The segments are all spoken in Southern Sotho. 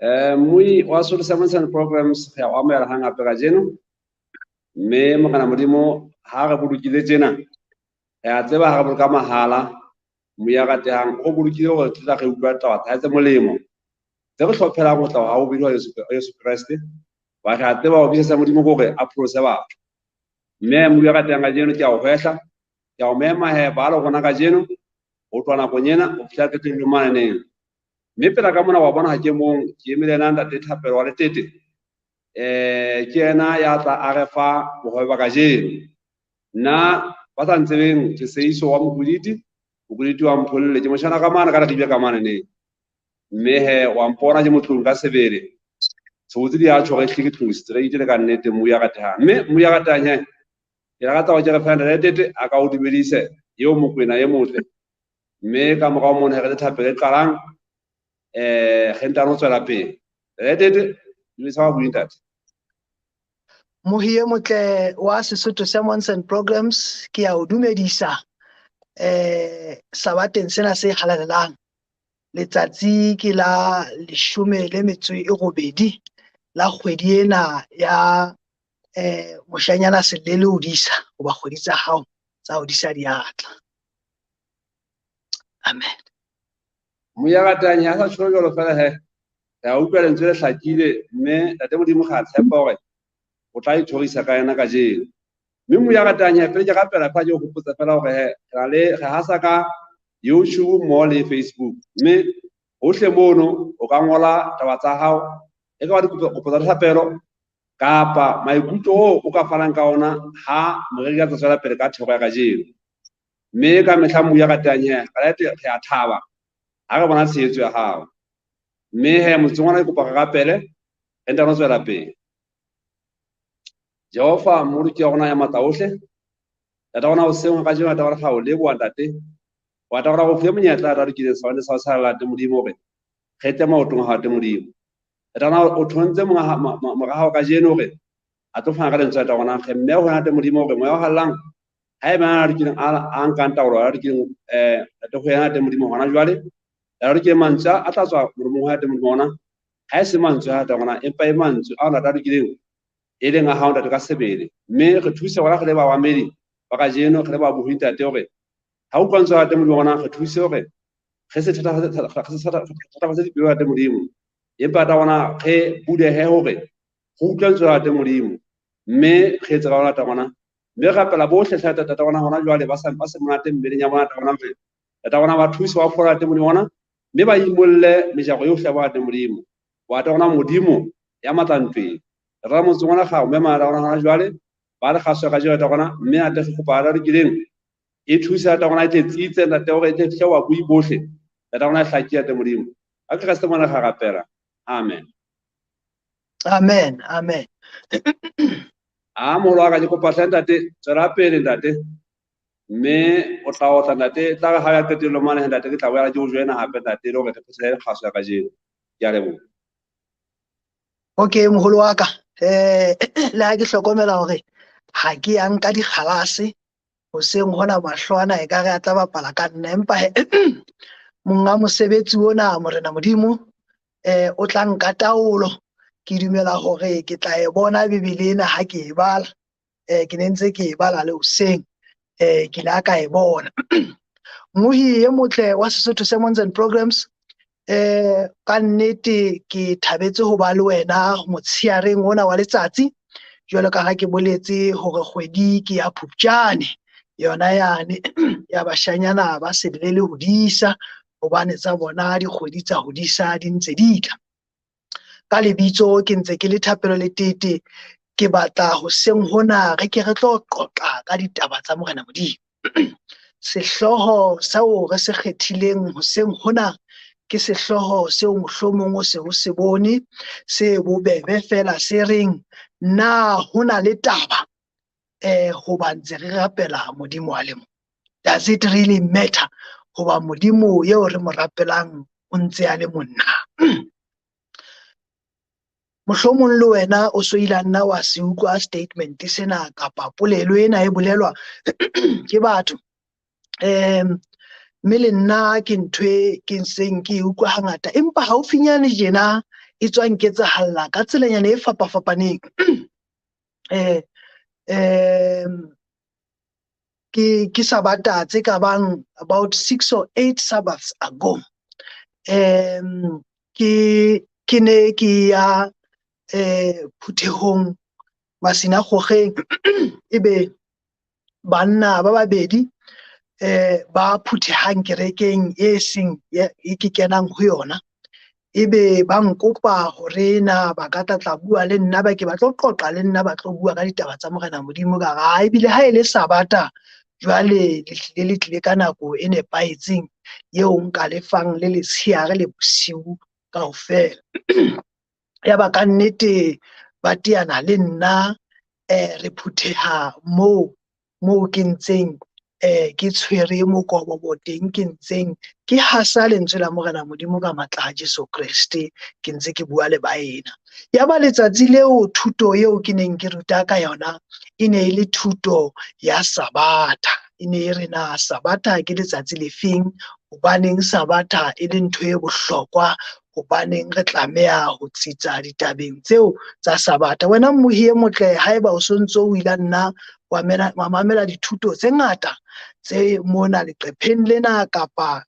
Mmui wa Sotho Sermons and Programs re a o amohela hang hape kajeno. Mme Morena Modimo ha re bolokile tjena, re a tseba ha re boloka mahala, mmui ya ratehang o bolokile hore re tla re utlwa taba tsa hae tse molemo tse re hlophelang ho tla ha o bidi wa Jesu Kreste. Ba re a tseba ho bitsa Modimo ke hore a pholose batho. Mme mmui ya ratehang kajeno ke a o hwehla, ke a o mema he ba le rona kajeno ho tloha nakong ena ho fihla qetellong maneneng. Mme pela ka mona wa bona ha ke mong, ke eme le yena Ntate Thapelo wa Letete. Ke yena ya tla a re fa bohobe ba kajeno. Nna ba sa ntsebeng ke Seiso wa Mokoditi, Mokoditi wa Mpholle, ke motjhana ka mane ka Leribe ka mane ne. Mme he wa mpona ke motlong ka sebele. Tshobotsi di a tjho re hlile ke tlong straight le ka nnete mmu ya ratehang. Mme mmu ya ratehang he, ke lakatsa hore ke re fa Ntate Letete a ka o dumedise eo Mokwena e motle. Mme ka morao mona re le thapelo e qalang, re ntano tswela pele. Letete, dumedisa ba bui ntate. Mohi e motle wa Sesotho Sermons and Programs, ke ya o dumedisa sabateng sena se halalelang. Letsatsi ke la 18 la kgwedi ena ya moshanyana Selele o disa, hoba kgwedi tsa hao tsa o disa diatla. Amen. Moya ratang ya sa tsholo jwalo fela he. Re a utlwa lentswe le hlakile mme Ntate Modimo ga a tshepa hore o tla ithorisa ka yena kajeno. Mme moya ratang he, pele ke rapela fa ke hopotsa fela hore he, re le re hasa ka YouTube mmoho le Facebook. Mme hohle mono o ka ngola taba tsa hao, e ka ba dikopo tsa thapelo kapa maikutlo oo o ka fanang ka ona ha moreri a tla tswela pele ka thero ya kajeno. Mme ka mehla moya ratang he, re a thaba ha re bona tshehetso ya hao. Mme he motseng ona ke kopa re rapele, re ntano tswela pele. Jehova Mmoloki wa rona ya matla ohle, Ntate rona hoseng wa kajeno, Ntate rona re a o leboha Ntate. Wa Ntate rona re o file monyetla, Ntate lokileng sa sa sa Ntate Modimo hore re tle maotong a hao, Ntate Modimo. Ntate rona o thontse mora hao kajeno hore a tlo fana ka lentswe, Ntate rona. Re mme ho Ntate Modimo hore moya o hallang ha eba a lokileng a nkang taolo, a lokileng Ntate ho yena, Ntate Modimo hona jwale. Ntate lokileng mantswe a tla tswa molomong wa Ntate Modimo ona, ha e se mantswe a Ntate rona, empa e mantswe a Ntate a lokileng e leng a hao Ntate ka sebele. Mme re thuse rona re le bamamedi ba kajeno, re le babohi Ntate hore ha utlwa lentswe la Ntate Modimo rona, re thuse hore re se thatafatse dipelo Ntate Modimo, empa Ntate rona re bulehe hore re utlwe lentswe la Ntate Modimo, mme re etse ka ona Ntate rona. Mme re rapela bohle hle Ntate rona hona jwale ba se monate mmeleng ya bona Ntate rona, hore Ntate rona ba thuse ba fole Ntate Modimo rona, mme ba imolle mejaro yohle ya bona Ntate Modimo. Wa Ntate rona Modimo ya matla ntweng. Re ra motseng ona ga o mema Ntate rona hona jwale, ba le kgaso kajeno Ntate rona, mme Ntate re kopa Ntate lokileng e thuse Ntate rona e tle tsitse Ntate hore e tle fihle wa bui bohle. Ntate rona e hlakile Ntate Modimo. Ka Kreste mona re rapela. Amen. Amen, amen. A moholo wa ka ke kopa hle ntate, tswela pele ntate. Mme o tla otla ntate, tla re ha ya qetellong mane ntate ke tla boela ke o joina hape ntate le hore re phethele kgaso ya kajeno. Ke a leboha. Okay, moholo wa ka. Le ha ke hlokomela hore ha ke ya nka dikgalase hoseng hona mahlo ana e ka re a tla bapala ka nna, empa monga mosebetsi ona Morena Modimo o tla nka taolo. Ke dumela hore ke tla e bona Bibele ena ha ke e bala. Ke ne ntse ke e bala le hoseng, ke la ka e bona. Mohi e motle wa Sesotho Sermons and Programs, ka nnete ke thabetse ho ba le wena motsheareng ona wa letsatsi. Jwalo ka ha ke boletse hore kgwedi ke ya Phupjane, yona yane ya bashanyana ba sebele le ho disa, hobane tsa bona dikgwedi tsa ho disa di ntse di tla. Ka lebitso ke ntse ke le Thapelo Letete, ke batla hoseng hona re ke re tlo qoqa ka ditaba tsa Morena Modimo. Sehlooho seo re se kgethileng hoseng hona ke sehlooho seo mohlomong o se o se bone, se bobebe fela, se reng na ho na le taba hoba ntse re rapela Modimo a le mong. Does it really matter hoba Modimo eo re mo rapelang o ntse a le monna? Mohlomong le wena o so ile nna wa se utlwa statement sena kapa polelo ena e bolelwa ke batho. Mme le nna ke ntho e ke seng ke e utlwa hangata, empa haufinyane tjena E tswa nketsahalla ka tselanyana e fapafapaneng. Ke Sabata tse ka bang about 6 or 8 Sabbaths ago. Ke ne ke ya phuthehong masinagogeng, ebe banna ba babedi ba phuthehang kerekeng e seng e ke kenang ho yona, ebe ba nkopa hore na ba ka tla bua le nna, ba ke ba tlo qoqa le nna, ba tlo bua ka ditaba tsa Morena Modimo. Ka re ebile ha e le Sabata jwale le hlile le tlile ka nako e nepahetseng eo nka le fang le letsheare le bosiu kaofela. Ya ba ka nnete ba teana le nna, re phutheha moo ke ntseng ke tshwere mokobobo teng, ke ntseng ke hasa lentswe la Morena Modimo ka matla a Jesu Kreste, ke ntse ke bua le baena. Ya ba letsatsi leo thuto eo ke neng ke ruta ka yona e ne e le thuto ya Sabatha. E ne e re na Sabatha ke letsatsi le feng, hobaneng Sabatha e le ntho e bohlokwa, hobaneng re tlameha ho tsitsa ditabeng tseo tsa Sabatha. Wena mmohi e motle, haeba o sontso o ile nna wa mamela dithuto tse ngata tse mona leqepheng lena kapa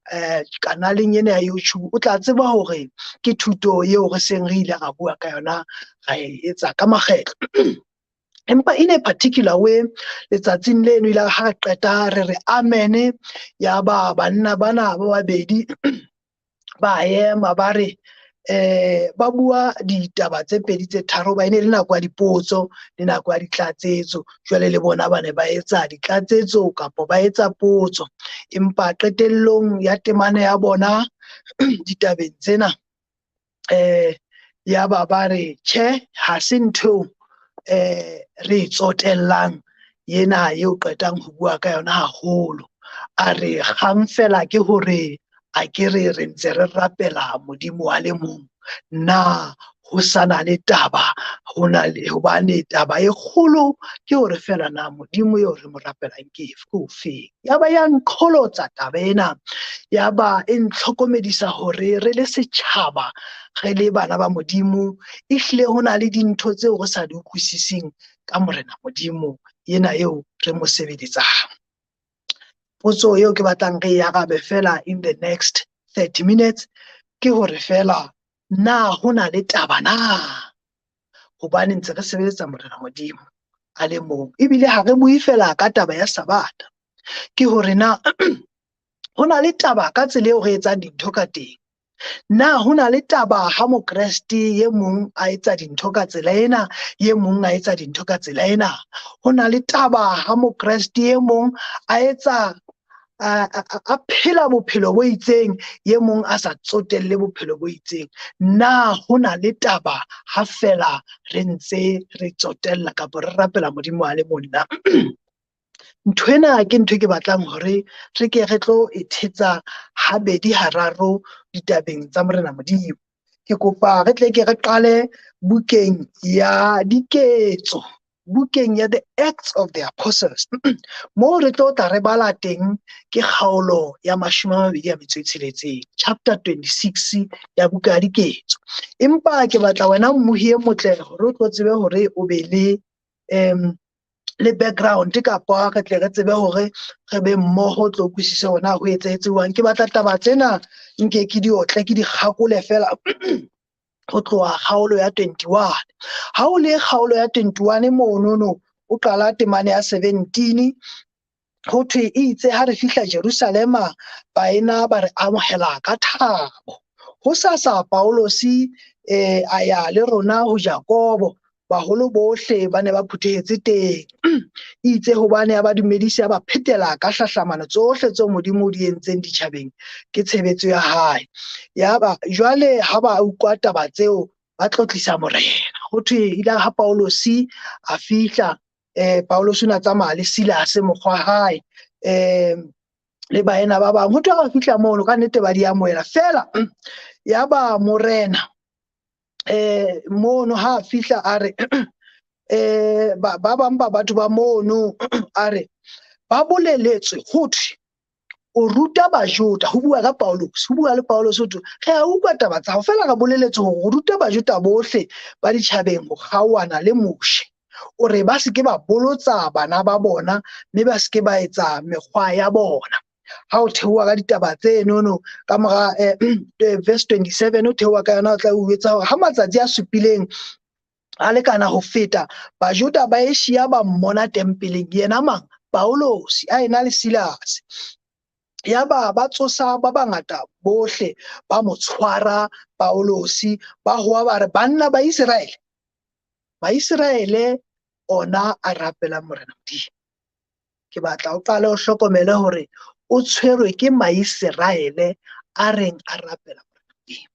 kanaleng ena ya YouTube, o tla tseba hore ke thuto eo re seng re ile ra bua ka yona, ra e etsa ka makgetlo. Empa in a particular way, letsatsing leno ile ha re qeta re re amen, ya ba banna bana ba babedi ba ema ba re ba bua ditaba tse pedi tse tharo, ba ene le nako ya dipotso le nako ya ditlatsetso. Jwale le bona ba ne ba etsa ditlatsetso kapa ba etsa potso, empa qetellong ya temana ya bona ditabeng tsena ya ba ba re tjhe, ha se ntho re e tsotellang ena eo qetang ho bua ka yona haholo. A re kgang fela ke hore a ke re re ntse re rapela Modimo a le mong, na ho sana le taba hona le hobane taba e kgolo ke hore fela na Modimo eo re mo rapelang ke ofeng. Ya ba ya nqholotsa taba ena, ya ba e ntlhokomedisa hore re le setjhaba, re le bana ba Modimo, ehlile ho na le dintho tseo re sa di utlwisising ka Morena Modimo yena eo re mo sebeletsang. Potso eo ke batlang re e arabe fela in the next 30 minutes ke hore fela na ho na le taba na, hobane ntse re sebeletsa Morena Modimo a le mong, ebile ha re bue fela ka taba ya Sabatha, ke hore na ho na le taba ka tsela eo re etsang dintho ka teng. Na ho na le taba ha Mokreste e mong a etsa dintho ka tsela ena, e mong a etsa dintho ka tsela ena? Ho na le taba ha Mokreste e mong a etsa a phela bophelo bo itseng, e mong a sa tsotelle bophelo bo itseng? Na ho na le taba ha fela re ntse re tsotella kapa re rapela Modimo a le mong na? Ntho ena ke ntho e ke batlang hore re ke re tlo e thetsa habedi hararo ditabeng tsa Morena Modimo. Ke kopa re tle ke re qale bukeng ya Diketso, bukeng ya The Acts of the Apostles, moo re tlo tla re bala teng ke kgaolo ya 26, chapter 26 ya buka ya Diketso. Empa ke batla wena mmohi e motle hore o tlo tsebe hore o be le background, kapa re tle re tsebe hore re be mmoho, tlo utlwisise hore na ho etsahetse jwang. Ke batla taba tsena nke ke di otle, ke di kgakole fela ho tloha kgaolo ya 21. Ha o le kgaolo ya 21 monono, o qala temane ya 17, ho thwe itse ha re fihla Jerusalema, baena ba re amohela ka thabo. Hosasa Paulosi a ya le rona ho Jakobo, baholo bohle ba ne ba phuthehetse teng. Itse hobane a ba dumedise, a ba phetela ka hlahlamano tsohle tseo Modimo o di entseng ditjhabeng ke tshebetso ya hae. Ya ba jwale ha ba utlwa taba tseo, ba tlotlisa Morena. Ho thwe ile ha Paulosi a fihla, Paulosi o ne a tsamaya le Silase mokgwa hae, le baena ba bang. Ho thwe ha ba fihla mono, ka nnete ba di amohela fela. Ya ba Morena mono ha fihla a re ba bang ba batho ba mono, a re ba boleletswe ho thwe O ruta Bajuda, ho bua ka Paulus, ho bua le Paulus ho thwe, re a utlwa taba tsa hao, feela re boleletse hore o ruta Bajuda bohle ba ditjhabeng ho kgaohana le Moshe. O re ba se ke ba bolotsa bana ba bona, mme ba se ke ba etsa mekgwa ya bona. Ha o theoha ka ditaba tse nono ka mora verse 27, o theoha ka yona, o tla o etsa hore ha matsatsi a supileng a lekana ho feta, Bajuda ba Asia ba mmona tempeleng, yena mang? Paulus, a ena le Silas. Yaba ba tsosa ba bangata bohle, ba mo tshwara Paulus, ba hoa ba re, banna ba Iseraele, Baiseraele ona a rapela Morena Modimo. Ke batla o qale o hlokomele hore o tshwerwe ke Maiseraele a reng a rapela Morena Modimo.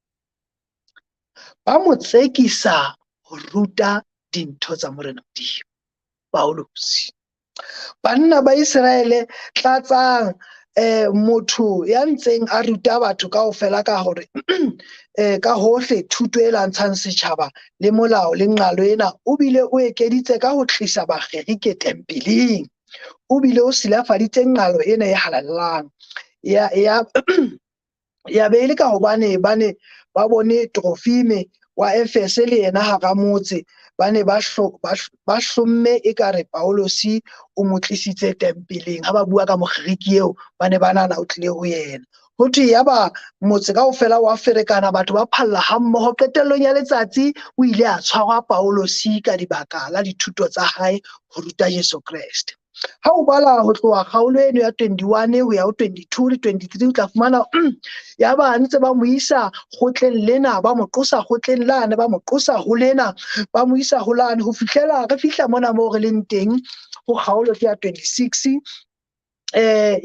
Ba mo tsekisa ho ruta dintho tsa Morena Modimo, Paulus. Banna ba Iseraele, tlatsang motho ya ntseng a ruta batho kaofela ka hore ka hohle thuto e lwantshang setjhaba le molao le nqalo ena, o bile o ekeditse ka ho tlisa Bagerike tempeleng. O bile o silafaditse nqalo ena e halalelang. Ya be e le ka hobane ba ne ba bone Trofime wa Efese le yena hara motse, ba ne ba hlomme ekare Paulus o mo tlisitse tempeleng. Ha ba bua ka Mogerike eo, ba ne ba nahana o tlile ho yena. Ho thwe yaba motse kaofela wa ferekana, batho ba phalla hammoho. Qetellong ya letsatsi o ile a tshwarwa Paulus ka dibaka la dithuto tsa hae ho ruta Jesu Kreste. Ha o bala ho tloha kgaolo eno ya 21 ho ya ho 22 le 23, o tla fumana ya ba ntse ba mo isa kgotleng lena, ba mo qosa kgotleng lane, ba mo qosa ho lena, ba mo isa ho lane, ho fihlela re fihla mona moo re leng teng ho kgaolo ke ya 26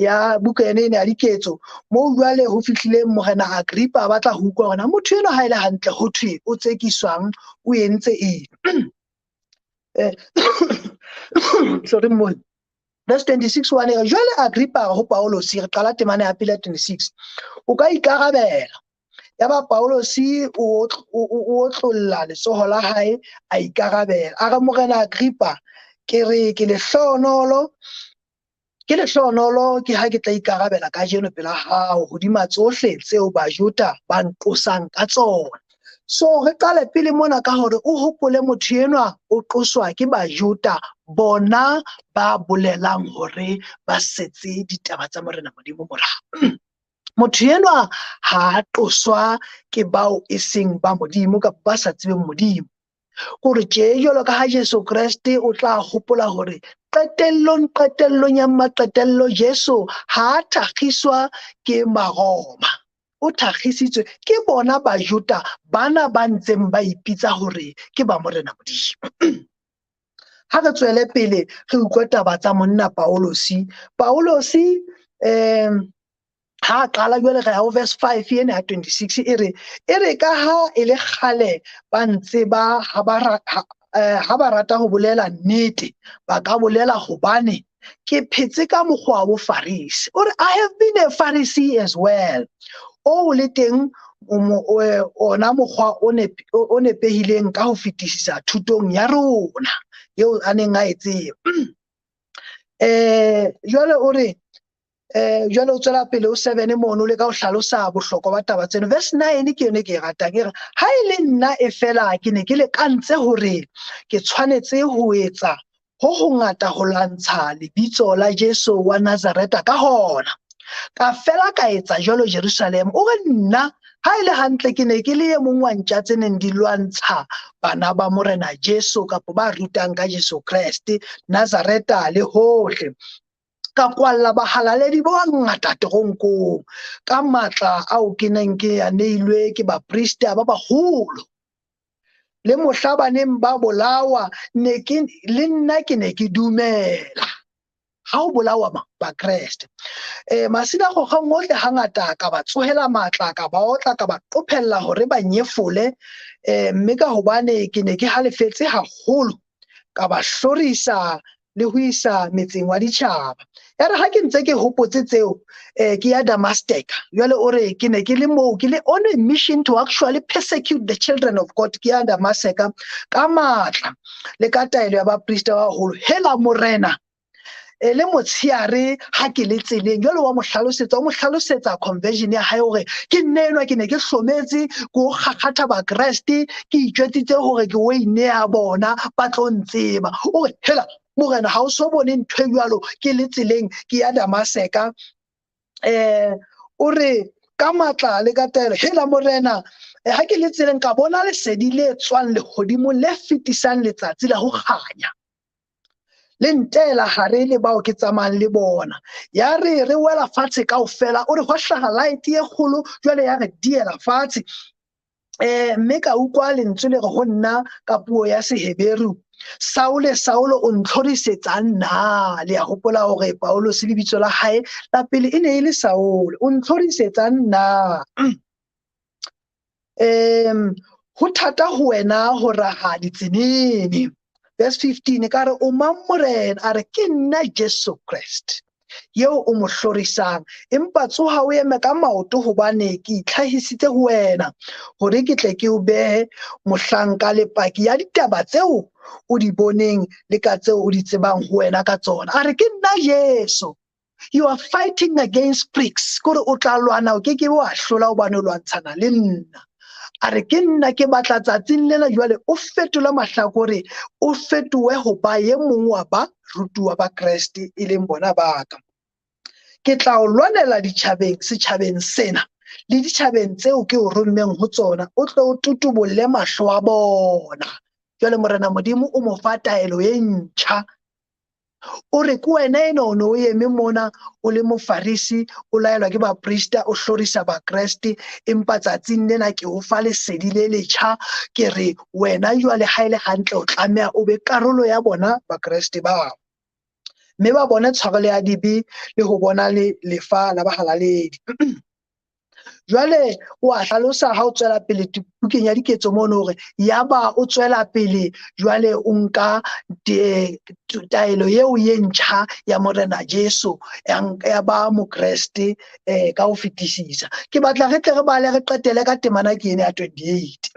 ya buka ena ena ya Diketso, moo jwale ho fihlileng Morena Agrippa a batla ho utlwa hore na motho enwa ha e le hantle ho thwe o tsekiswang, o entse eng. Sorry, mo verse 26 wa ne jwale Agrippa ho Paulus, re qala temana ya pele ya 26, o ka ikarabela. Yaba Paulus o otlolla letsoho la hae a ikarabela, a re, Morena Agrippa, ke re ke lehlohonolo, ke ha ke tla ikarabela kajeno pela hao hodima tsohle tseo Bajuda ba nqosang ka tsona. So re qale pele mona ka hore o hopole motho enwa o qoswa ke Bajuda bona ba bolelang hore ba setse ditaba tsa Morena Modimo morao. Motho enwa ha a qoswa ke bao e seng ba Modimo kapa ba sa tsebeng Modimo. Hore tje jwalo ka ha Jesu Kreste o tla hopola hore qetellong ya maqetello Jesu ha a thakgiswa ke Maroma, o thakgisitswe ke bona Bajuda bana ba ntseng ba ipitsa hore ke ba Morena Modimo. Ha re tswele pele re utlwe taba tsa monna Paulus. Paulus ha qala jwale re ho verse 5 ena ya 26 e re ka ha e le kgale ba ntse ba ha ba rata ho bolela nnete, ba ka bolela hobane ke phetse ka mokgwa wa Bofarisi. O re, I have been a Pharisee as well. O le teng ona mokgwa o nepehileng ka ho fetisisa thutong ya rona eo a neng a e tseba. Jwale o re jwale o tswela pele o 7 mono le ka ho hlalosa bohlokwa ba taba tseno. Verse 9 ke yone ke e ratang, e re ha e le nna e fela ke ne ke lekantse hore ke tshwanetse ho etsa ho hongata ho lwantsha lebitso la Jesu wa Nazareta ka hona. Ka fela ka etsa jwalo Jerusalem. O re nna ha e le hantle ke ne ke le e mong wa ntja tse neng di lwantsha bana ba Morena Jesu kapa ba rutang ka Jesu Kreste Nazareta le hohle. Ka kwalla bahalaledi ba bangata teronkong ka matla ao ke neng ke a neilwe ke baprista ba baholo. Le mohla ba neng ba bolawa, ne ke le nna ke ne ke dumela ha o bolawa Bakreste. Masinagogeng ohle hangata ka ba tsohela matla, ka ba otla, ka ba qophella hore ba nyefole, mme ka hobane ke ne ke halefetse haholo, ka ba hlorisa le ho isa metseng wa ditjhaba. Ya re ha ke ntse ke hopotse tseo, ke ya Damascus. Jwale o re ke ne ke le moo, ke le on a mission to actually persecute the children of God. Ke ya Damascus ka matla le ka taelo ya baprista ba baholo. Hela Morena, Le motshehare ha ke le tseleng. Jwale wa mo hlalosetsa, o mo hlalosetsa conversion ya hae hore ke nna enwa ke ne ke hlometse, ke o kgakgatha Bakreste, ke itjwetsitse hore ke o ineha bona, ba tlo ntseba. O re, hela, morena, ha o so bone ntho e jwalo, ke le tseleng, ke ya Damaseka. O re, ka matla le ka taelo, hela morena, ha ke le tseleng ka bona lesedi le tswang lehodimong le fetisang letsatsi la ho kganya. Le ntela hare le bao ke tsamayang le bona. Ya re re wela fatshe kaofela, o re hwa hlaha light e kgolo, jwale ya re diela fatshe. Mme ka utlwa lentswe le re ho nna ka puo ya Seheberu, Saule, Saule, o ntlhorisetsang na? Le a hopola hore Paulus lebitso la hae la pele e ne e le Saule. O ntlhorisetsang na? Ho thata ho wena ho raha ditsenene. Verse 15, ka re, o mang morena? A re, ke nna Jesu Kreste eo o mo hlorisang. Empa tsoha o eme ka maoto, hobane ke itlhahisitse ho wena hore ke tle ke o behe mohlanka le paki ya ditaba tseo o di boneng le ka tseo o di tsebang ho wena ka tsona. A re, ke nna Jesu. You are fighting against pricks. Kore o tla lwana, o ke ke wa hlola hobane o lwantshana le nna. A re, ke nna ke batla tsatsing lena jwale o fetola mahlakore, o fetohe ho ba e mong wa ba rutuwa ba Kreste e leng bona ba ka. Ke tla o lwanela ditjhabeng, setjhabeng sena le ditjhabeng tseo ke o rommeng ho tsona, o tle o tutubolle mahlo a bona. Jwale Morena Modimo o mo fa taelo e ntjha. O re ke wena enwa o ne o eme mona o le mofarisi, o laelwa ke baprista, o hlorisa Bakreste, empa tsatsing lena ke o fa lesedi le letjha. Ke re wena jwale ha e le hantle o tlameha o be karolo ya bona Bakreste bao, mme ba bone tshwarelo ya dibe le ho bona le lefa la bahalaledi. Jwale o a hlalosa ha o tswela pele bukeng ya diketso mono hore yaba o tswela pele jwale o nka taelo eo ye ntjha ya Morena Jesu ya ba Mokreste ka ho fetisisa. Ke batla re tle re bale re qetele ka temana ke ena ya 28.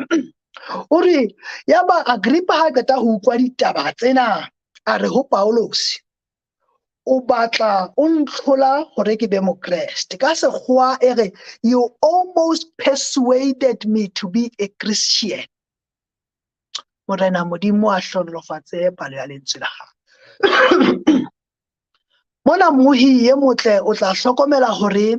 O re yaba Agrippa ha qeta ho utlwa ditaba tsena, a re ho Paulus, o batla o ntlhola hore ke be Mokreste. Ka sekgowa e re, you almost persuaded me to be a Christian. Morena Modimo a hlonolofatse palo ya lentswe la hae. Mona mohi e motle o tla hlokomela hore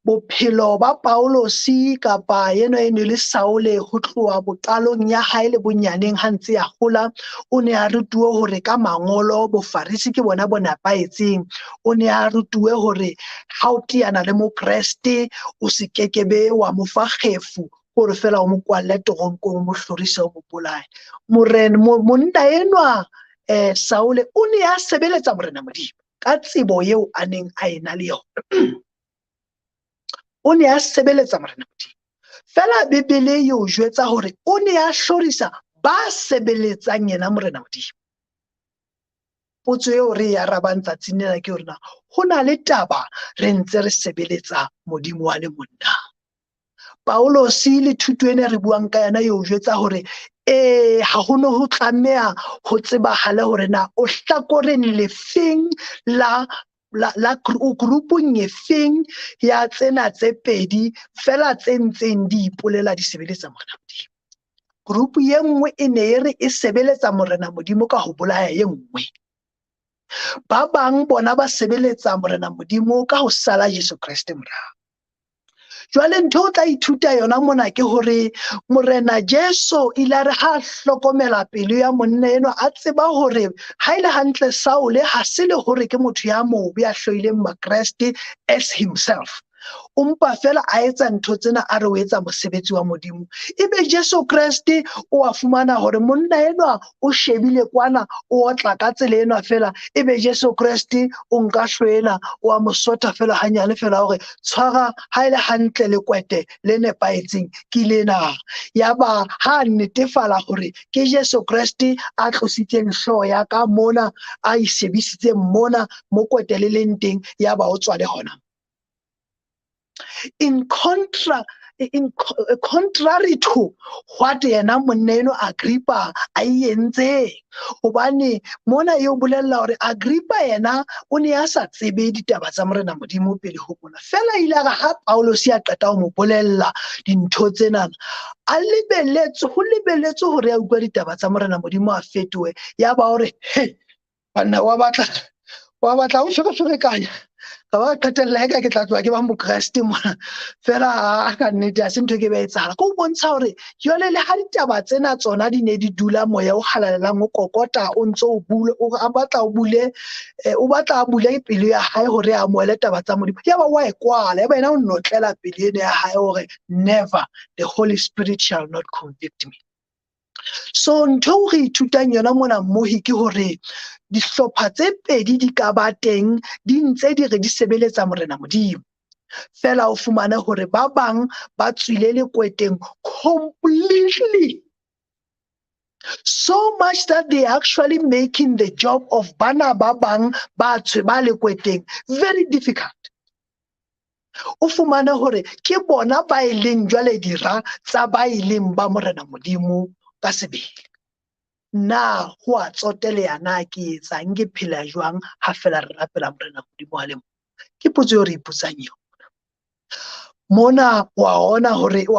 bophelo ba Paulosi kapa yeno e ne le Saule ho tloha boqalong ya hae le bonyaneng ha ntse a hola, o ne a rutuwe hore ka mangolo bofarisi ke bona bo nepahetseng. O ne a rutuwe hore ha o teana le Mokreste o se kekebe wa mo fa kgefu hore fela o mo kwalle teronkong, o mo hlorise, o mo bolaye. Morena monna enwa Saule o ne a sebeletsa Morena Modimo ka tsebo eo a neng a ena le yona. O ne a sebeletsa Morena Modimo. Fela Bibele e o jwetsa hore o ne a hlorisa ba sebeletsang yena Morena Modimo. Potso eo re e arabang tsatsing lena ke hore na ho na le taba re ntse re sebeletsa Modimo wa le monna. Paulosi le thuto ena re buang ka yona e o jwetsa hore ha ho no ho tlameha ho tsebahale hore na o hlakoreng lefeng la la grupung efeng ya tsena tse pedi fela tse ntseng di ipolela di sebeletsa Morena Modimo. Group ye nngwe e ne e re e sebeletsa Morena Modimo ka ho bolaya ye nngwe. Ba bang bona ba sebeletsa Morena Modimo ka ho sala Jesu Kreste morao. Jwale ntho o tla ithuta yona mona ke hore Morena Jesu ile a re ha hlokomela pelo ya monna enwa, a tseba hore ha ile hantle Saule ha se le hore ke motho ya mobe ya hloileng Makreste as himself. O mpa fela a etsa ntho tsena a re o etsa mosebetsi wa Modimo. Ebe Jesu Kreste o a fumana hore monna enwa o shebile kwana, o otla ka tsela enwa fela. Ebe Jesu Kreste o nka hlwena, o a mo sotha fela hanyane fela hore tshwara ha ile hantle lekwete le nepahetseng ke lena. Yaba ha netefala hore ke Jesu Kreste a tlositseng hlooho ya ka mona, a e shebisitseng mona mo kwete le leng teng, yaba o tswa le hona. In In contrary to what yena monna eno Agrippa a e entseng. Hobane mona e o bolella hore Agrippa yena o ne a sa tsebe ditaba tsa Morena Modimo pele ho mona. Feela ile a re ha Paulus a qeta ho mo bolella dintho tsena, a lebelletse, ho lebelletse hore a utlwe ditaba tsa Morena Modimo a fetohe. Ya ba hore, he, banna wa batla ho fereferekanya. Ka ba qetella eka ke tla tloha ke ba mokreste mona. Feela a ka nnete ha se ntho e ke ba etsahala. Ke ho bontsha hore jwale le ha ditaba tsena tsona di ne di dula moya o halalelang o kokota o ntso o bule, o a batla o bule, o batla a bule pelo ya hae hore a amohele taba tsa Modimo. Ya ba wa e kwala, ya ba yena o notlela pelo ena ya hae hore never the Holy Spirit shall not convict me. So ntho eo re ithutang yona mona mmohi ke hore dihlopha tse pedi di ka ba teng di ntse di re di sebeletsa Morena Modimo. Feela o fumane hore ba bang ba tswile lekweteng completely. So much that they are actually making the job of bana ba bang ba tswe ba lekweteng very difficult. O fumane hore ke bona ba e leng jwale dira tsa ba e leng ba Morena Modimo ka sebele. Na ho a tsoteleha na ke etsang, ke phela jwang ha fela re rapela Morena Modimo a le mong? Ke potso eo re ipotsang yona. Mona wa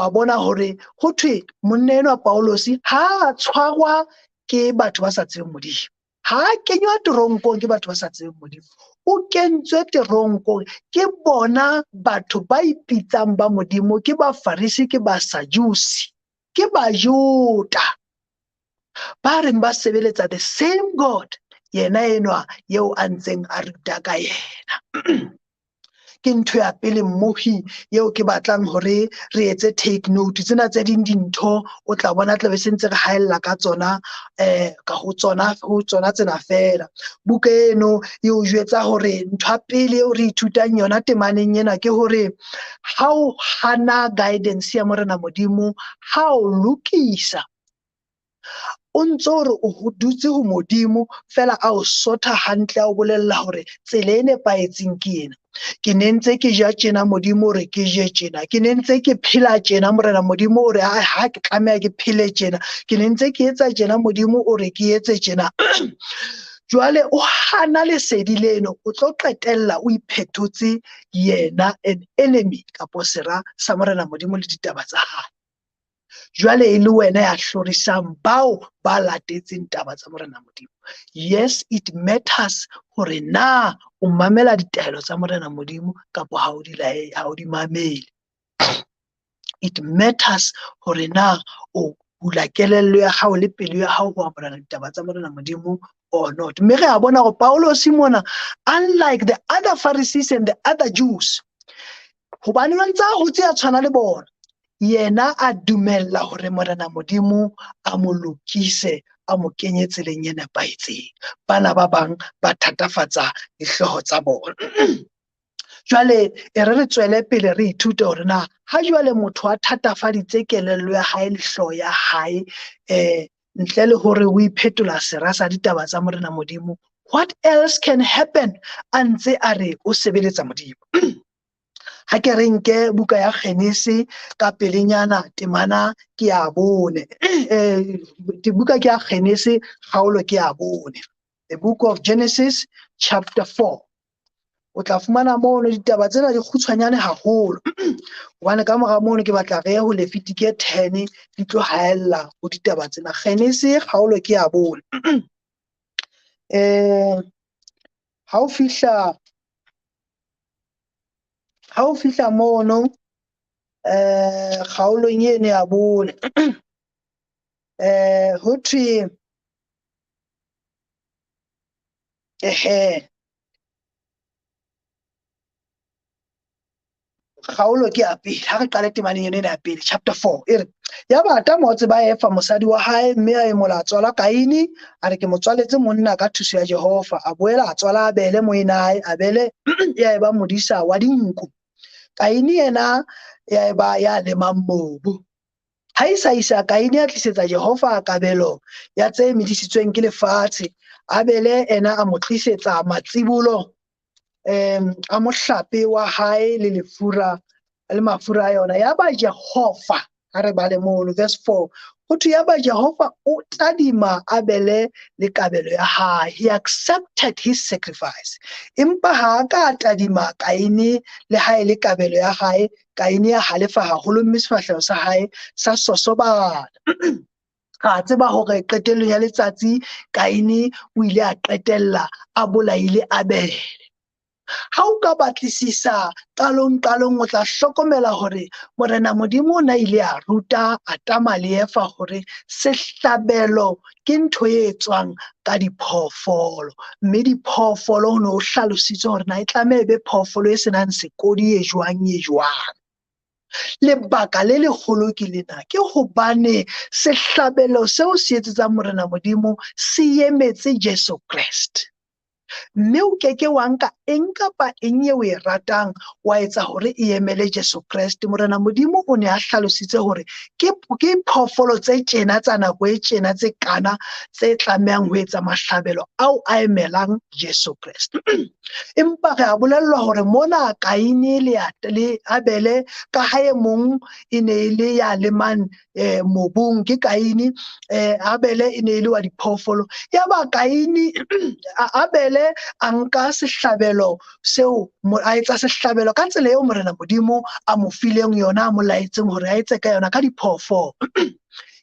bona hore ho thwe monna enwa Paulus ha a tshwarwa ke batho ba sa tsebeng Modimo. Ha a kenywa teronkong ke batho ba sa tsebeng Modimo. O kentswe teronkong ke bona batho ba ipitsang ba Modimo, ke Bafarisi, ke Basadusi, ke Bajuda. Ba reng ba sebeletsa the same God, yena enwa eo a ntseng a ruta ka yena. Ke ntho ya pele mmohi eo ke batlang hore re etse take note. Tsena tse ding dintho o tla bona tla be se ntse re haella ka tsona, ka ho tsona, ho tsona tsena feela. Buka eno e o jwetsa hore ntho ya pele eo re ithutang yona temaneng ena ke hore ha o hana guidance ya Morena Modimo, ha o lokisa, o ntso re o dutse ho Modimo fela a o sotha hantle, a o bolella hore tsela e nepahetseng ke ena. Ke ne ntse ke ja tjena, Modimo o re ke je tjena. Ke ne ntse ke phela tjena, Morena Modimo o re ha ke tlameha ke phele tjena. Ke ne ntse ke etsa tjena, Modimo o re ke etse tjena. Jwale o hana lesedi leno, o tlo qetella o iphetotse yena an enemy kapo sera sa Morena Modimo le ditaba tsa hae. Jwale e le wena ya hlorisang bao ba latetseng taba tsa Morena Modimo. Yes, it matters hore na o mamela ditaelo tsa Morena Modimo kapa ha o di lae, ha o di mamele. It matters hore na o bula kelello ya hao le pelo ya hao ho amohela ditaba tsa Morena Modimo or not. Mme re a bona hore Paulosi mona, unlike the other Pharisees and the other Jews, hobane ba ntse a hotse a tshwana le bona, yena a dumella hore Morena Modimo a mo lokise, a mo kenye tseleng e nepahetseng. Bana ba bang ba thatafatsa dihlooho tsa bona. Jwale e re re tswele pele re ithute hore na ha jwale motho a thatafaditse kelello ya hae le hlooho ya hae, ntle le hore o iphetola sera sa ditaba tsa Morena Modimo, what else can happen a ntse a re o sebeletsa Modimo? Ha ke re nke buka ya Genese ka pelenyana temana ke ya bone. Buka ke ya Genese kgaolo ke ya bone. The book of Genesis chapter 4. O tla fumana mono ditaba tsena di kgutshwanyane haholo. Hobane ka mora mono ke batla re ye ho Lefitike 10 di tlo haella ho ditaba tsena. Genese kgaolo ke ya bone. Ha o fihla Ha o fihla mono, kgaolong eno ya bone, ho thwe, ehe, kgaolo ke ya pele. Ha re qale temaneng ena ya pele, chapter 4, e re, ya ba Adama o tseba Eva mosadi wa hae, mme a emola a tswala Kaine, a re ke mo tswaletse monna ka thuso ya Jehova. A boela a tswala Abele moenae, Abele ya eba modisa wa dinku. Kaine yena ya eba ya lemang mobu. Ha e sa isa Kaine a tlisetsa Jehova kabelo ya tse medisitsweng ke lefatshe. Abele ena a mo tlisetsa matsibolo, a mohlape wa hae le lefura Le mafura a yona. Yaba Jehova, ha re bale mono verse 4, ho thwe yaba Jehova o tadima Abele le kabelo ya hae. He accepted his sacrifice. Empa ha a ka tadima Kaine le ha e le kabelo ya hae. Kaine ya halefa haholo mme sefahleho sa hae sa sosobana. Ra tseba hore qetellong ya letsatsi Kaine o ile a qetella a bolaile Abele. Ha o ka batlisisa qalong qalong, o tla hlokomela hore Morena Modimo o na ile a ruta Adama le Eva hore sehlabelo ke ntho e etswang ka diphoofolo, mme diphoofolo ho ne ho hlalositswe hore na e tlameha e be phoofolo e senang sekodi, e jwang e jwang. Lebaka le leholo ke lena, ke hobane sehlabelo seo se etsetsang Morena Modimo se emetse Jesu Kreste. Mme o keke wa nka eng kapa eng eo o e ratang wa etsa hore e emele Jesu Kreste. Morena Modimo o ne a hlalositse hore ke phoofolo tse tjena tsa nako e tjena tse kana tse tlamehang ho etsa mahlabelo ao a emelang Jesu Kreste. Empa re a bolellwa hore mona Kaine le Abele, ka ha e mong e ne e le ya lemang mobung ke Kaine, Abele e ne e le wa diphoofolo. Yaba Kaine, Abele a nka sehlabelo seo, a etsa sehlabelo ka tsela eo Morena Modimo a mo fileng yona, a mo laetseng hore a etse ka yona ka diphoofolo.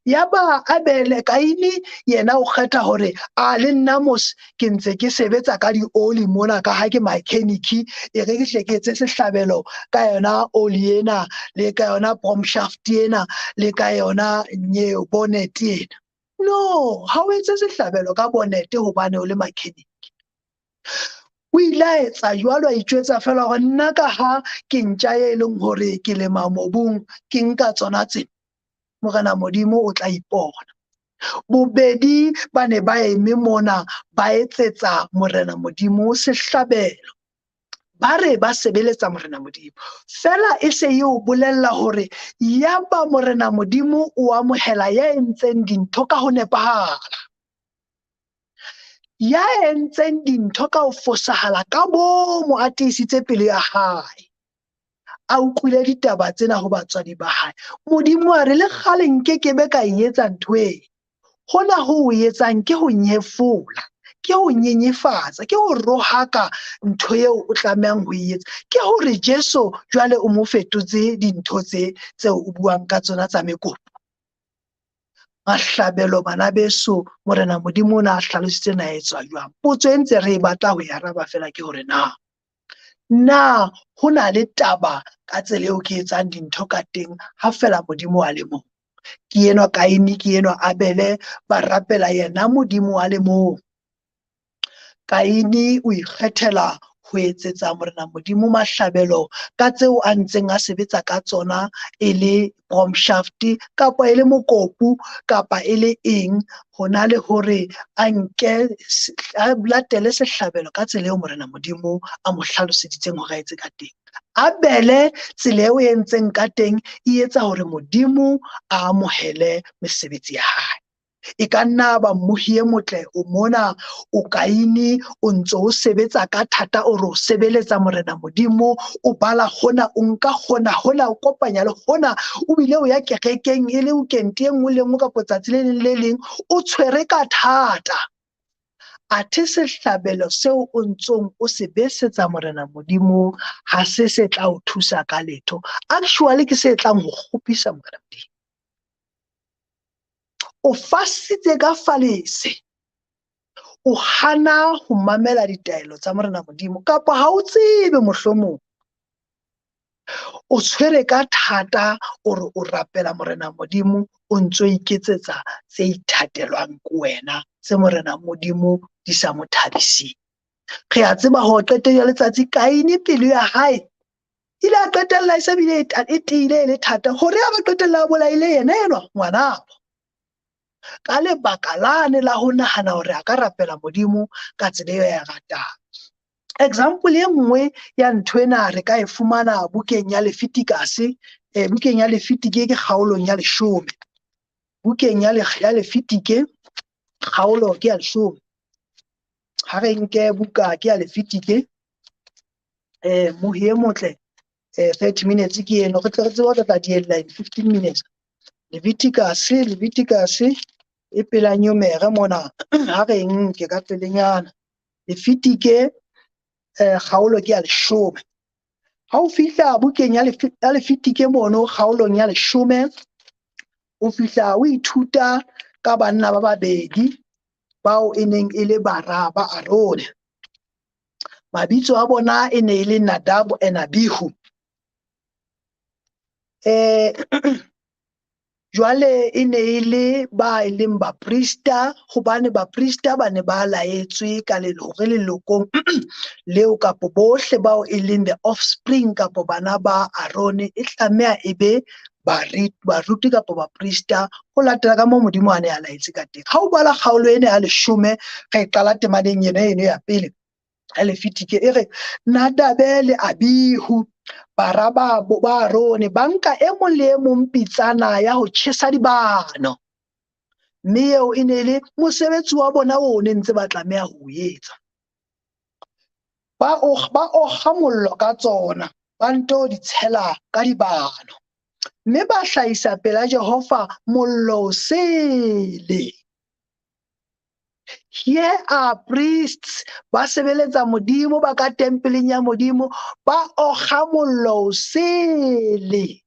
Yaba Abele, Kaine yena o kgetha hore a le nna mos ke ntse ke sebetsa ka dioli mona, ka ha ke mechanic, e re ke hle ke etse sehlabelo ka yona oli ena, le ka yona promshaft ena, le ka yona nyeo bonnet ena. No, ha o etse sehlabelo ka bonnet hobane o le mechanic. O ile a etsa jwalo, a itjwetsa fela hore nna ka ha ke ntja e leng hore ke lema mobung, ke nka tsona tse. Morena Modimo o tla ipona. Bobedi ba ne ba eme mona ba etsetsa Morena Modimo sehlabelo. Ba re ba sebeletsa Morena Modimo. Fela e se e o bolella hore yaba Morena Modimo o amohela ya entseng dintho ka ho nepahala. Ya entseng dintho ka ho fosahala ka bomo, a tiisitse pelo ya hae. A utlwile ditaba tsena ho batswadi ba hae. Modimo a re le kgale nke ke be ka e etsa ntho e. Hona ho o etsang ke ho nyefola, ke ho nyenyefatsa, ke ho rohaka ntho eo o tlamehang ho e etsa. Ke hore Jesu jwale o mo fetotse dintho tse tseo o buang ka tsona tsa mekopo. Mahlabelo bana beso, Morena Modimo o na a hlalositse na etswa jwang. Potso e ntse re e batla ho e araba fela ke hore na na ho na le taba ka tsela eo ke etsang dintho ka teng ha fela Modimo a le mong. Ke enwa Kaine, ke enwa Abele, ba rapela yena Modimo a le mong. Kaine o ikgethela ho etsetsa Morena Modimo mahlabelo ka tseo a ntseng a sebetsa ka tsona, e le promshaft kapa e le mokopu kapa e le eng, hona le hore a nke a latele sehlabelo ka tsela eo Morena Modimo a mo hlaloseditseng hore a etse ka teng. Abele tsela eo e entseng ka teng e etsa hore Modimo a amohele mesebetsi ya hae. E ka nna ba mmohi e motle, o mona o Kaine, o ntso o sebetsa ka thata, o re o sebeletsa Morena Modimo, o bala hona, o nka hona, hona o kopanya le hona, o bile o ya kerekeng e le weekend e nngwe le nngwe kapa tsatsi le leng le leng, o tshwere ka thata. Athe sehlabelo seo o ntsong o se besetsa Morena Modimo ha se se tla o thusa ka letho. Actually ke se tlang ho kgopisa Morena Modimo. O fasitse ka falese, o hana ho mamela ditaelo tsa Morena Modimo, kapa ha o tsebe mohlomong. O tshwere ka thata, o re o rapela Morena Modimo, o ntso iketsetsa tse ithatelwang ke wena, tse Morena Modimo di sa mo thabiseng. Re a tseba hore qetellong ya letsatsi Kaine pelo ya hae ile a qetella e se bile e tiile e le thata hore a ba qetella a bolaile yena enwa ngwanabo. Ka lebaka lane la ho nahana hore a ka rapela Modimo ka tsela eo a e ratang. Example e nngwe ya ntho ena re ka e fumana bukeng ya Leviticus, bukeng ya Lefitike ke kgaolong ya 10. Bukeng ya Lefitike kgaolo ke ya 10. Ha re nke buka ke ya Lefitike, mohi e motle, 30 minutes ke eno, re tle re tsebe ho tla diella in 15 minutes. Leviticus e pela Numere mona, ha re nke ka pelenyana. Lefitike kgaolo ke ya 10. Ha o fihla bukeng ya Lefitike mono kgaolong ya 10, o fihla o ithuta ka banna ba babedi bao e neng e le bara ba Arone. Mabitso a bona e ne e le Nadab and Abihu. Jwale e ne e le ba e leng baprista, hobane baprista ba ne ba laetswe ka hore lelokong leo kapo bohle bao e leng the offspring kapo bana ba Arone e tlameha e be baruti kapo baprista ho latela ka moo Modimo a ne a laetse ka teng. Ha o bala kgaolo ena ya 10, re qala temaneng ena eno ya pele ya Lefitike, e re Nadabe le Abihu bara ba Arone ba nka e mong le e mong pitsana ya ho tjhesa dibano, mme eo e ne le mosebetsi wa bona o ne ntse ba tlameha ho o etsa. Ba okga mollo ka tsona, ba nto di tshela ka dibano, mme ba hlahisa pela Jehova mollo o sele. Here are priests ba sebeletsa Modimo, ba ka tempeleng ya Modimo, ba okga mollo o sele,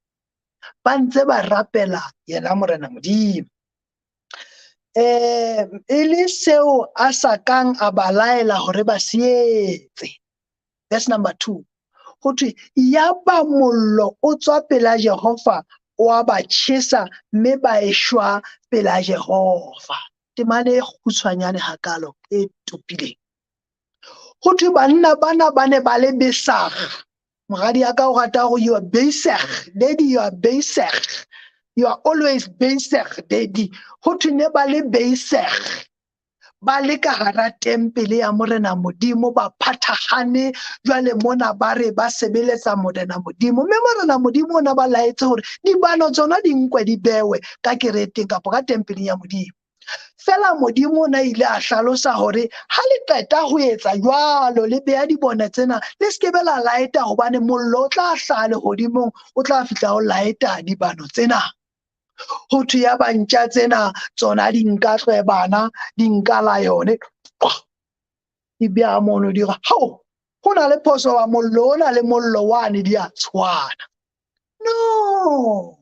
ba ntse ba rapela yena Morena Modimo. E le seo a sa kang a ba laela hore ba se etse. Verse number 2. Ho thwe yaba mollo o tswa pela Jehova o a ba tjhesa mme ba eshwa pela Jehova. Temane e kgutshwanyane hakalo e topileng. Ho thwe banna bana ba ne ba le besag. Moradi ya ka o rata hore you are besag, daddy, you are besag. You are always besag, daddy. Ho thwe ne ba le besag. Ba le ka hara tempele ya Morena Modimo, ba phathahane jwale mona ba re ba sebeletsa Morena Modimo. Mme Morena Modimo ona ba laetse hore dibano tsona di nkwe di bewe ka kereteng kapa ka tempeleng ya Modimo. Fela Modimo ona ile a hlalosa hore ha le qeta ho etsa jwalo le beha dibone tsena, le se ke be la laeta hobane mollo o tla hlaha lehodimong, o tla fihla o laeta dibano tsena. Ho thwe ya ba ntja tsena tsona di nka tlwebana, di nka la yone, di beha mono, di re hao, ho na le phoso wa mollo ona le mollo wane di a tshwana. No,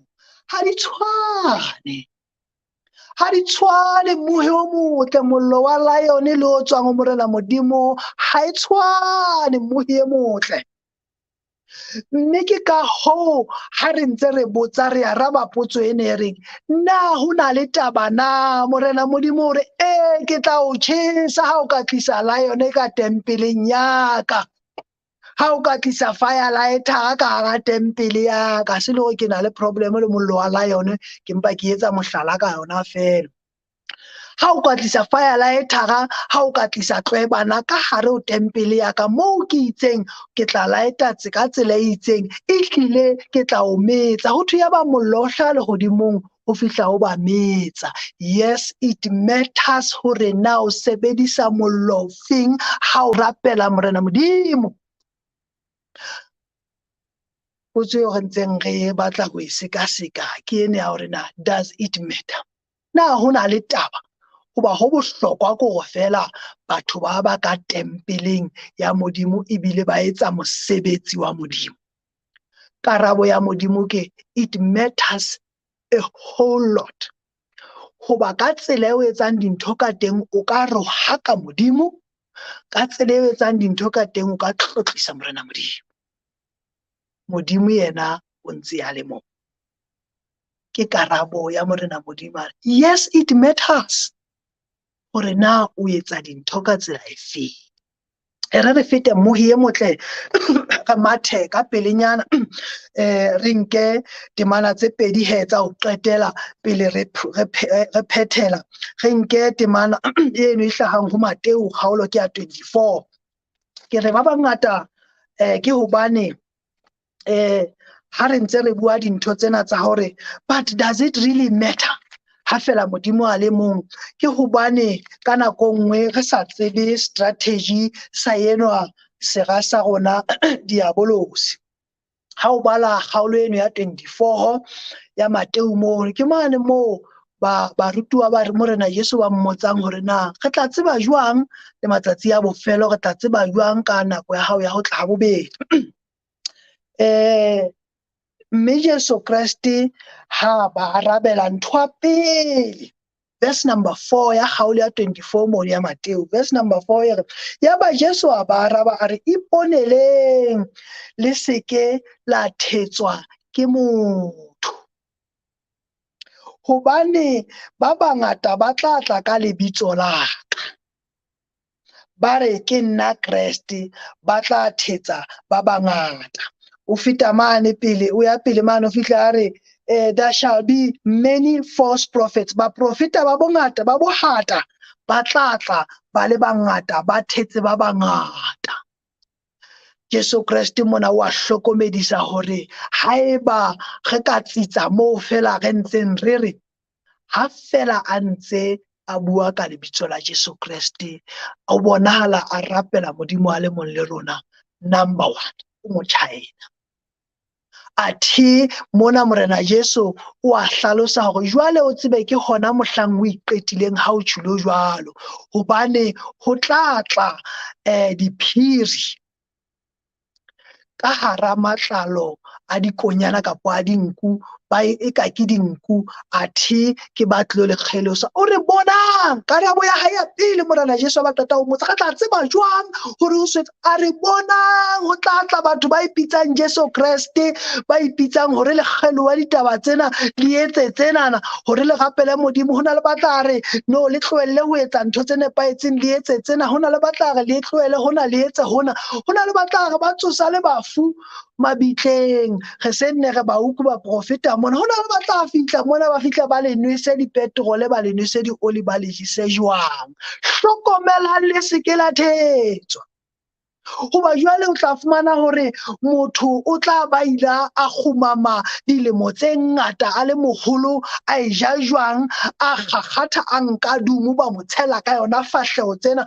ha di tshwane. Ha di tshwane, mohe o motle, mollo wa lion le o tswang ho Morena Modimo, ha e tshwane, mohe e motle. Mme ke ka hoo ha re ntse re botsa, re araba potso ena e reng, na ho na le taba na? Morena Modimo o re, ee, ke tla o tjhesa ha o ka tlisa lion ka tempeleng ya ka. Ha o ka tlisa fire lighter ka hara tempele ya ka, se le hore ke na le problem le mollo wa lion, ke mpa ke etsa mohlala ka yona feela. Ha o ka tlisa fire lighter, ha o ka tlisa tlwebana ka hare ho tempele ya ka, moo ke itseng ke tla lighta ka tsela e itseng, ehlile ke tla o metsa. Ho thwe ya ba mollo o hlaha lehodimong ho fihla ho ba metsa. Yes, it matters hore na o sebedisa mollo ofeng ha o rapela Morena Modimo. Potso eo re ntseng re batla ho e sekaseka ke ena ya hore na does it matter? Na ho na le taba? Hoba ho bohlokwa ke hore feela batho ba ba ka tempeleng ya Modimo ebile ba etsa mosebetsi wa Modimo. Karabo ya Modimo ke it matters a whole lot. Hoba ka tsela eo etsang dintho ka teng o ka rohaka Modimo, ka tsela eo etsang dintho ka teng o ka tlotlisa Morena Modimo. Modimo yena o ntse a le mong. Ke karabo ya Morena Modimo. Yes, it matters hore na o etsa dintho ka tsela efe. E re re fete mohi e motle, re mathe ka pelenyana, re nke temana tse pedi he tsa ho qetela pele re phethela. Re nke temana eno e hlahang ho Mateo kgaolo ke ya 24. Ke re ba bangata ke hobane ha re ntse re bua dintho tsena tsa hore but does it really matter ha fela Modimo a le mong, ke hobane ka nako nngwe re sa tsebe strategy sa enwa sera sa rona diabolosi. Ha o bala kgaolo eno ya 24 ya Mateu moo, ke mane moo ba barutuwa ba re Morena Jesu ba mmotsang hore na re tla tseba jwang le matsatsi a bofelo, re tla tseba jwang ka nako ya hao ya ho tla ha bobedi. Mme Jesu Kreste ha ba arabela ntho ya pele, verse number 4 ya kgaolo ya 24 mono ya Mateu, verse number 4 e re, yaba Jesu a ba araba a re, iponeleng le seke la thetswa ke motho, hobane ba bangata ba tla tla ka lebitso la ka, ba re ke nna Kreste, ba tla thetsa ba bangata. O feta mane pele, o ya pele mane, o fihla a re, there shall be many false prophets. Baprofeta ba bongata, ba bohata, ba tla tla ba le bangata, ba thetse ba bangata. Jesu Kreste mona wa hlokomedisa hore haeba re ka tsitsa moo fela re ntseng re re, ha fela a ntse a bua ka lebitso la Jesu Kreste, o bonahala a rapela Modimo a le mong le rona. Number 1, o Motjhaena. Athe mona Morena Jesu o a hlalosa hore jwale o tsebe ke hona mohlang o iqetileng ha o tjhilo jwalo, hobane ho tla tla diphiri ka hara matlalo a dikonyana kapa a dinku, ba e ka ke dinku, athe ke ba tlilo le kgelosa. O re bonang, karabo ya hae ya pele Morena Jesu ba qeta ho mmotsa, re tla tseba jwang hore o swetse? A re bonang, ho tla tla batho ba ipitsang Jesu Kreste, ba ipitsang hore le kgeloha ditaba tsena, le etse tsenana hore le rapele Modimo. Ho na le ba tla re no, le tlohelle ho etsa ntho tse nepahetseng, le etse tsena. Ho na le ba tla re le tlohele hona, le etse hona. Ho na le ba tla re ba tsosa le bafu mabitleng, re se nne re ba utlwe ba profeta mona. Ho na le ba tla fihla mona, ba fihla ba le nwese dipetrole, ba le nwese dioli, ba le jese jwang. Hlokomelang le se ke la thetswa, hoba jwale o tla fumana hore motho o tla ba ila a kgumama dilemo tse ngata a le moholo, a e ja jwang, a kgakgatha, a nka dumo, ba mo tshela ka yona fahleho tsena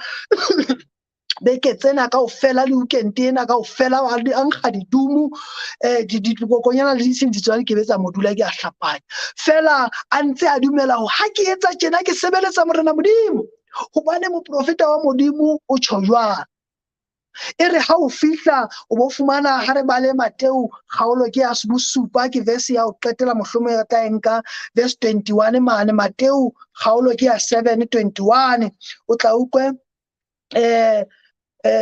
beke tsena kaofela, le weekend ena kaofela, a nkga didumo, dikokonyana le disentsi tsona di ke betsa modula, ke a hlapanya. Fela a ntse a dumela hore ha ke etsa tjena ke sebeletsa Morena Modimo, hobane moprofeta wa Modimo o tjho jwalo. E re ha o fihla o bo fumana ha re bale Mateu kgaolo ke ya bosupa, ke verse ya ho qetela, mohlomong re tla e nka verse 21 mane. Mateu kgaolo ke ya 7:21, o tla utlwe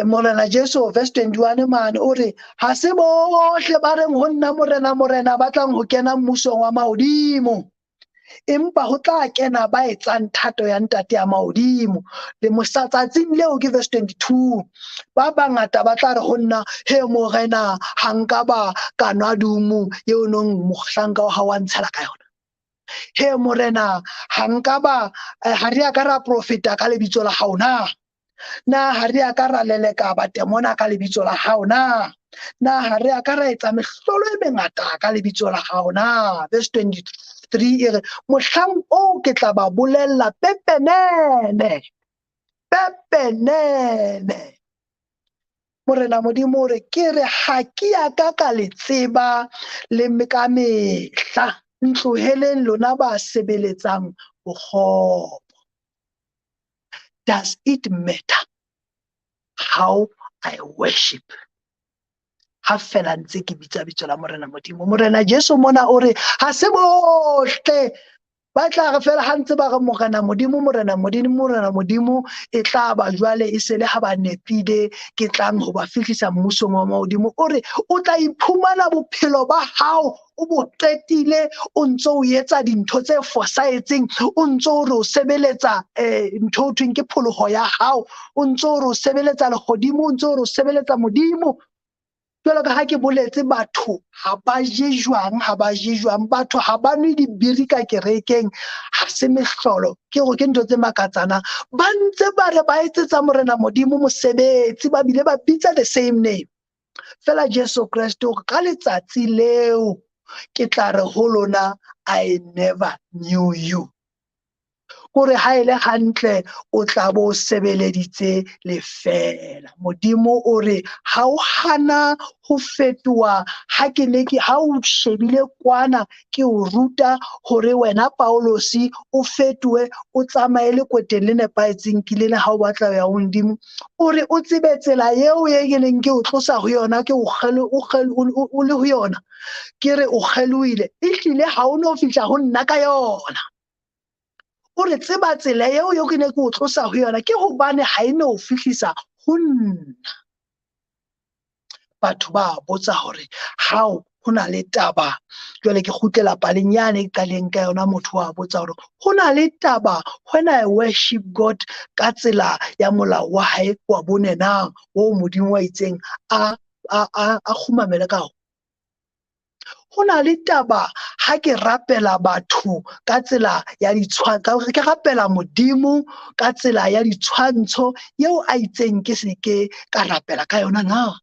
Morena Jesu verse 21 mane o re, ha se bohle ba reng ho nna Morena, Morena ba tlang ho kena mmusong wa mahodimo, empa ho tla kena ba etsang thato ya Ntate ya mahodimo. Le mosatsatsing leo ke verse 22, ba bangata ba tla re ho nna, he Morena, ha nka ba ka nwa dumo eo nong mohlanka wa hao wa ntshela ka yona. He Morena, ha nka ba, ha re a ka ra profeta ka lebitso la hao na? Na ha re a ka ra leleka batemona ka lebitso la hao na? Na ha re a ka ra etsa mehlolo e mengata ka lebitso la hao na? Verse 23 e re, mohlang oo ke tla ba bolella pepenene, pepenene. Morena Modimo o re, ke re ha ke a ka ka le tseba le ka mehla, ntloheleng lona ba sebeletsang bokgopo. Does it matter how I worship? Ha fela ntse ke bitsa bitso la Morena Modimo. Morena Jesu mona o re, ha se bohle ba tla re fela ha ntse ba re Morena Modimo, Morena Modimo, Morena Modimo, e tla ba jwale e se le ha ba nepile ke tlang ho ba fihlisa mmusong wa mahodimo. O re o tla iphumana bophelo ba hao o bo qetile o ntso o etsa dintho tse fosahetseng, o ntso o re o sebeletsa ntho o thweng ke pholoho ya hao, o ntso o re o sebeletsa lehodimo, o ntso o re o sebeletsa Modimo. Jwalo ka ha ke boletse, batho ha ba je jwang, ha ba je jwang, batho ha ba nwe dibiri ka kerekeng, ha se mehlolo, ke hore ke ntho tse makatsana. Ba ntse ba re ba etsetsa Morena Modimo mosebetsi, ba bile ba bitsa the same name. Fela Jesu Kreste o re, ka letsatsi leo ke tla re ho lona, I never knew you. Kore ha e le hantle o tla bo sebeleditse lefeela. Modimo o re ha o hana ho fetoha, ha ke ne ke ha o shebile kwana ke o ruta hore wena Paulosi o fetohe, o tsamaye lekweteng le nepahetseng ke lena ha o batla ho ya ho Modimo. O re o tsebe tsela eo e ke neng ke o tlosa ho yona, ke o o le ho yona, ke re o kgelohile, ehlile ha o no fihla ho nna ka yona. O re tseba tsela eo eo ke ne ke o tlosa ho yona ke hobane ha e no fihlisa ho nna. Batho ba botsa hore how ho na le taba, jwale ke kgutlela paleng yane e qaleng ka yona, motho wa botsa hore ho na le taba when I worship God ka tsela ya molao wa hae wa bone na, o Modimo wa itseng a kgumamele ka ho. Ho na le taba ha ke rapela batho ka tsela ya ditshwantsho, ke rapela Modimo ka tsela ya ditshwantsho eo a itseng ke se ke ka rapela ka yona na.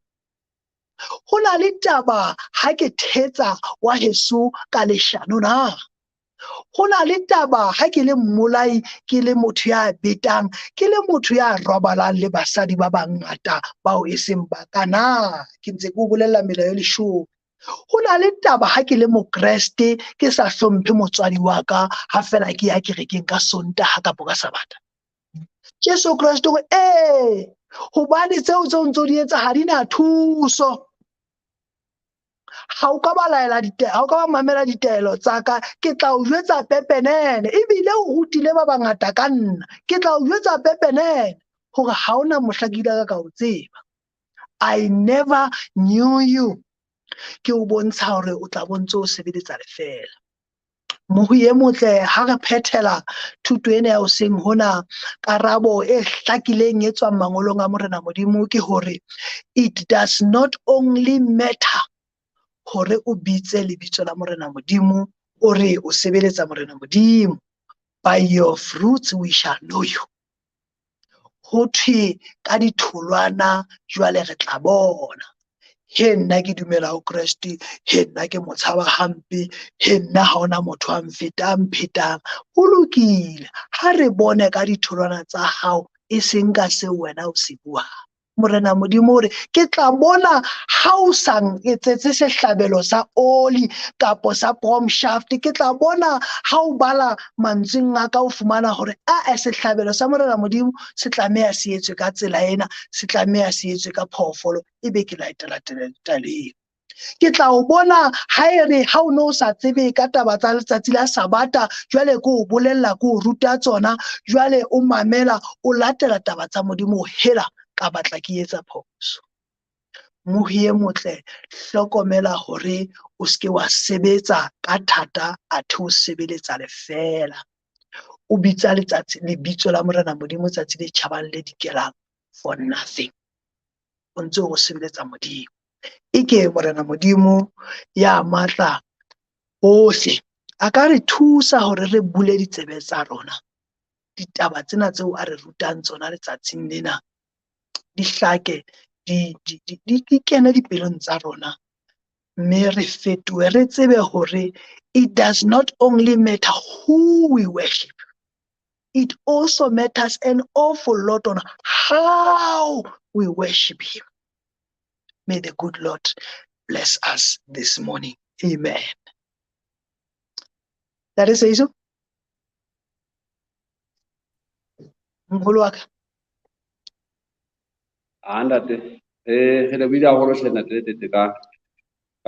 Ho na le taba ha ke thetsa wa heso ka leshano na. Ho na le taba ha ke le mmolai, ke le motho ya betang, ke le motho ya robalang le basadi ba bangata bao e seng ba ka na. Ke ntse ke o bolella melao e leshome. Ho na le taba ha ke le mokreste ke sa hlomphe motswadi wa ka ha fela ke ya kerekeng ka Sontaha kapa ka Sabata. Jesu Kreste o re ee, hobane tseo tseo ntso di etsa ha di na thuso. Ha o ka ba laela ha o ka ba mamela ditaelo tsa ka, ke tla o jwetsa pepenene, ebile o rutile ba bangata ka nna, ke tla o jwetsa pepenene hore ha ona mohla ke ile ka o tseba. I never knew you. Ke o bontsha hore o tla bontse o sebeletsa lefeela. Mohu e motle, ha re phethela thuto ena ya hoseng hona, karabo e hlakileng e tswang mangolong a Morena Modimo ke hore it does not only matter hore o bitse lebitso la Morena Modimo, o re o sebeletsa Morena Modimo. By your fruits we shall know you. Ho thwe ka ditholwana jwale re tla bona. He nna ke dumela ho Kreste, he nna ke motshaba hampe, he nna ha hona motho a mfetang phetang. Ho lokile, ha re bone ka ditholwana tsa hao, e seng ka seo wena o se buang. Morena Modimo o re ke tla bona ha o sa nketsetse sehlabelo sa oli kapo sa promshaft, ke tla bona ha o bala mantsweng a ka o fumana hore a sehlabelo sa Morena Modimo se tlameha se etswe ka tsela ena, se tlameha se etswe ka phoofolo, ebe ke latela taelo eo. Ke tla o bona ha e re ha o no sa tsebe ka taba tsa letsatsi la Sabata, jwale ke o bolella, ke o ruta tsona, jwale o mamela, o latela taba tsa Modimo, hela ka batla ke etsa phoso. Mohu e motle, hlokomela hore o seke wa sebetsa ka thata athe o sebeletsa lefeela. O bitsa letsatsi lebitso la Morena Modimo tsatsi le tjhabang le dikelang for nothing. O ntse o sebeletsa Modimo. Eke Morena Modimo ya matla ohle a ka re thusa hore re bule ditsebe tsa rona. Ditaba tsena tseo a re rutang tsona letsatsing lena di hlake, di kene dipelong tsa rona, mme re fetohe, re tsebe hore it does not only matter who we worship, it also matters an awful lot on how we worship him. May the good Lord bless us this morning. Amen. That is so. Moholo wa ka. A ntate, re lebohile haholo hle ntate Tete ka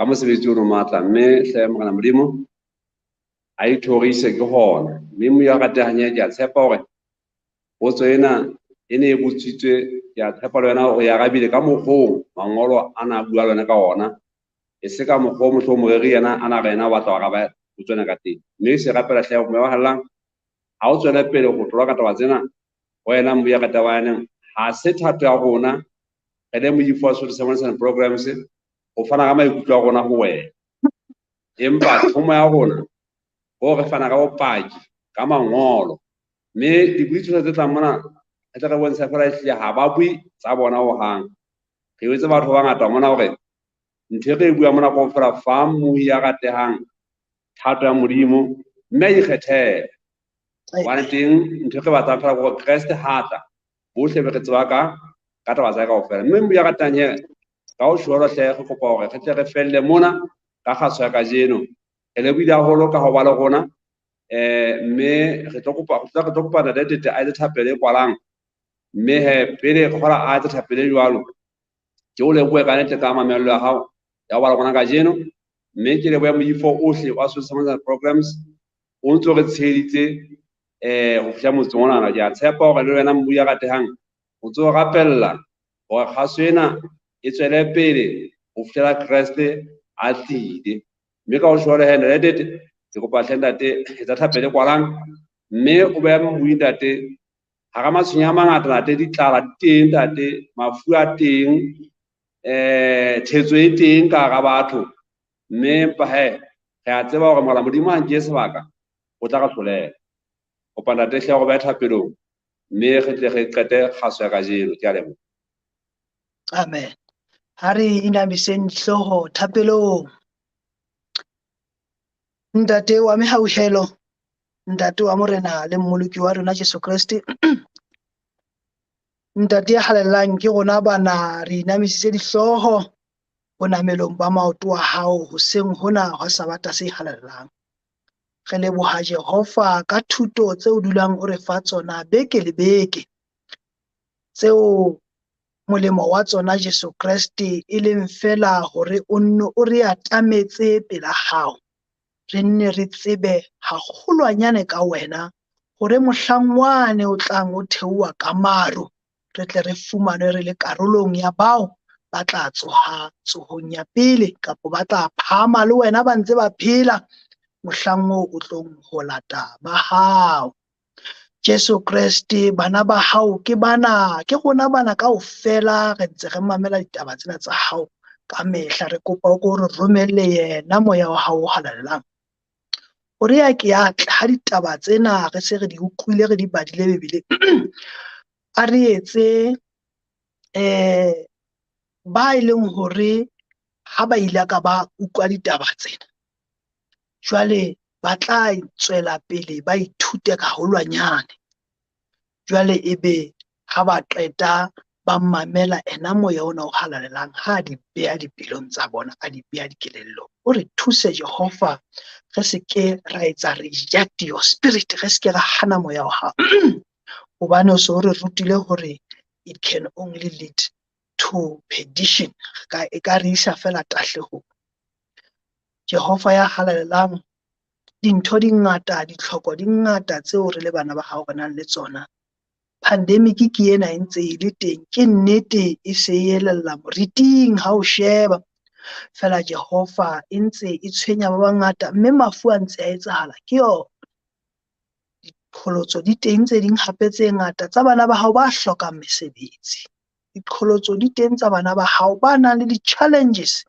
mosebetsi ono matla, mme hle Morena Modimo a ithorise ke hona. Mme moya wa ratehang ke a tshepa hore potso ena e ne e botsitswe, ke a tshepa le wena o e arabile ka mokgwa mangolo a na bua le wena ka ona, e se ka mokgwa o mohlomong moreri yena a na re yena o batla ho araba potso ena ka teng. Mme se rapela hle moya wa hallang ha o tswele pele ho tlola ka taba tsena, wena moya ka taba yaneng ha se thato ya rona re le Moifo wa Sesotho Sermons and Programs ho fana ka maikutlo a rona ho wena, empa thomo ya rona ho re fana ka bopaki ka mangolo, mme dibui tsohle tse tlang mona re tle re bontshe fela ehlile ha ba bue tsa bona hohang. Re jwetse batho ba bangata mona hore ntho e re e buang mona kaofela fa mohi ya ratehang thato ya Modimo, mme a ikgethele. Hobane teng ntho e re batlang fela ke hore Kreste ha tla, bohle be re tseba ka taba tsa kaofela. Mme ya ratang he, ka ho tjho hle re kopa hore re tle re felle mona ka kgaso ya kajeno. Re lebohile haholo ka ho ba le rona. Mme re tlo kopa, re tlo kopa Ntate Tete a etse thapelo e kwalang. Mme he, pele re kgola a etse thapelo e jwalo, ke o lebohe ka nnete ka mamello ya hao ya ho ba le rona kajeno. Mme ke lebohe moifo ohle wa Social Programs o ntso re tsheheditse ho fihla motseng onana. Ke a tshepa hore le wena mmui ya ratehang o ntso rapella hore kgaso ena e tswele pele ho fihlela Kreste a tlile. Mme ka ho tjho he, Ntate Tete, ke kopa hle ntate, etsa thapelo e kwalang, mme o behe mmui ntate hara matshwenyeho a mangata ntate, ditlala di teng ntate, mafu a teng, thetso e teng ka hara batho. Mme empa he, re a tseba hore Morena Modimo ha nke sebaka, o tla re hlolela. Kopa ntate hle hore o behe thapelong, mme re tle re qete kgaso ya kajeno. Ke a leboha. Amen. Ha re inamiseng dihlooho thapelong. Ntate wa mehauhelo, Ntate wa Morena le Mmoloki wa rona Jesu Kreste. Ntate ya halalelang, ke rona bana re inamisitse dihlooho bonamelong ba maoto a hao hoseng hona hwa Sabata se halalelang. Re leboha Jehova ka thuto tseo dulang o re fa tsona beke le beke, tseo molemo wa tsona Jesu Kreste e leng fela hore o nne o re atametse pela hao, re nne re tsebe haholwanyane ka wena, hore mohlang wane o tlang o theoha ka maru, re tle re fumane re le karolong ya bao ba tla tsoha tsohong ya pele, kapa ba tla phahama le wena ba ntse ba phela mohlang oo o tlong ho lata ba hao. Jesu Kreste, bana ba hao ke bana, ke rona bana kaofela re ntse re mamela ditaba tsena tsa hao ka mehla. Re kopa o ko re romelle yena moya wa hao o halalelang, hore ya ke ya tla ha ditaba tsena re se re di utlwile, re di badile Bibeleng, a re etse ba e leng hore ha ba ile ka ba utlwa ditaba tsena, jwale ba tla tswela pele ba ithute ka haholwanyane. Jwale ebe ha ba qeta ba mamela ena moya ona o halalelang, ha di beha dipelong tsa bona, a di beha dikelellong. O re thuse Jehova, re se ke ra etsa reject your spirit, re se ke ra hana moya wa hao, hobane o so o re rutile hore it can only lead to perdition, e ka re isa fela tahlehong. Jehova ya halalelang, dintho di ngata, ditlhoko di ngata tseo re le bana ba hao re nang le tsona. Pandemic ke ena e ntse e le teng, ke nnete e se e elella moriting ha o sheba. Fela Jehova e ntse e tshwenya ba bangata, mme mafu a ntse a etsahala ke yona. Diqholotso di teng tse ding hape tse ngata tsa bana ba hao ba hlokang mesebetsi. Diqholotso di teng tsa bana ba hao ba nang le di-challenges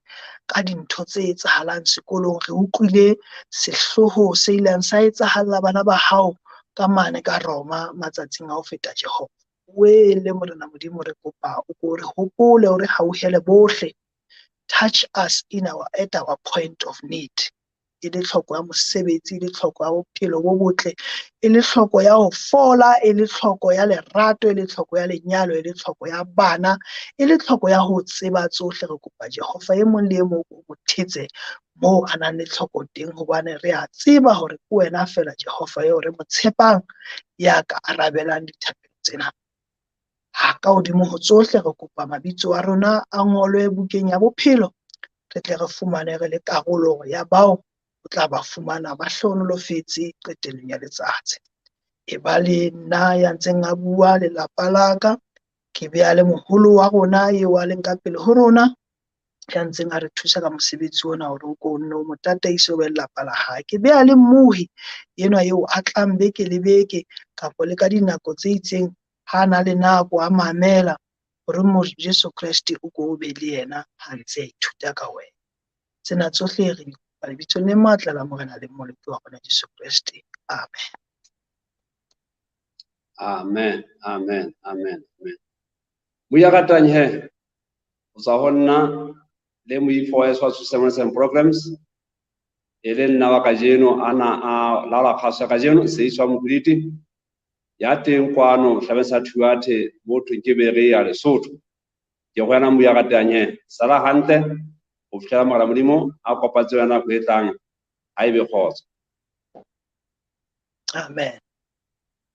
ka dintho tse etsahalang sekolong. Re utlwile sehloho se ileng sa etsahalla bana ba hao ka mane ka Roma matsatsing a ho feta. Jehova, wele Morena Modimo, re kopa o ko re hopole, o re hauhele bohle. Touch us in our, at our point of need. E le tlhoko ya mosebetsi, e le tlhoko ya bophelo bo botle, e le tlhoko ya ho fola, e le tlhoko ya lerato, e le tlhoko ya lenyalo, e le tlhoko ya bana, e le tlhoko ya ho tseba tsohle. Re kopa Jehova e mong le e mong o mo thetse moo a nang le tlhoko teng, hobane re a tseba hore ke wena fela Jehova eo re mo tshepang ya ka arabelang dithapelo tsena. Ha ka hodimo ho tsohle, re kopa mabitso a rona a ngolwe bukeng ya bophelo, re tle re fumane re le karolo ya bao o tla ba fumana ba hlohonolofetse qetellong ya letsatsi. E ba le nna ya ntseng a bua lelapa la ka, ke beha le moholo wa rona eo a leng ka pele ho rona, ya ntseng a re thusa ka mosebetsi ona hore o ko nne o mo tataise o be lelapa la hae. Ke beha le mmohi enwa eo a tlang beke le beke kapa le ka dinako tse itseng ha na le nako a mamela, hore mo Jesu Kreste o ko o be le yena ha ntse a ithuta ka wena. Tsena tsohle re di kopa lebitsong le matla la Morena le Mmoloki wa rona Jesu Kreste. Amen. Amen, amen, amen, amen. Moya ratang he, o tswa ho nna le moifo wa S1 Programs. E le nna wa kajeno ana a laola kgaso ya kajeno, Seiswa Mokuliti ya teng kwano hlabeng sa Thuathe mo thweng ke Berea Lesotho. Ke go wena Mmuya ratehang he. Sala hantle ho fihlela Morena Modimo a kopantse wena nako e tlang. Ha ebe kgotso. Amen.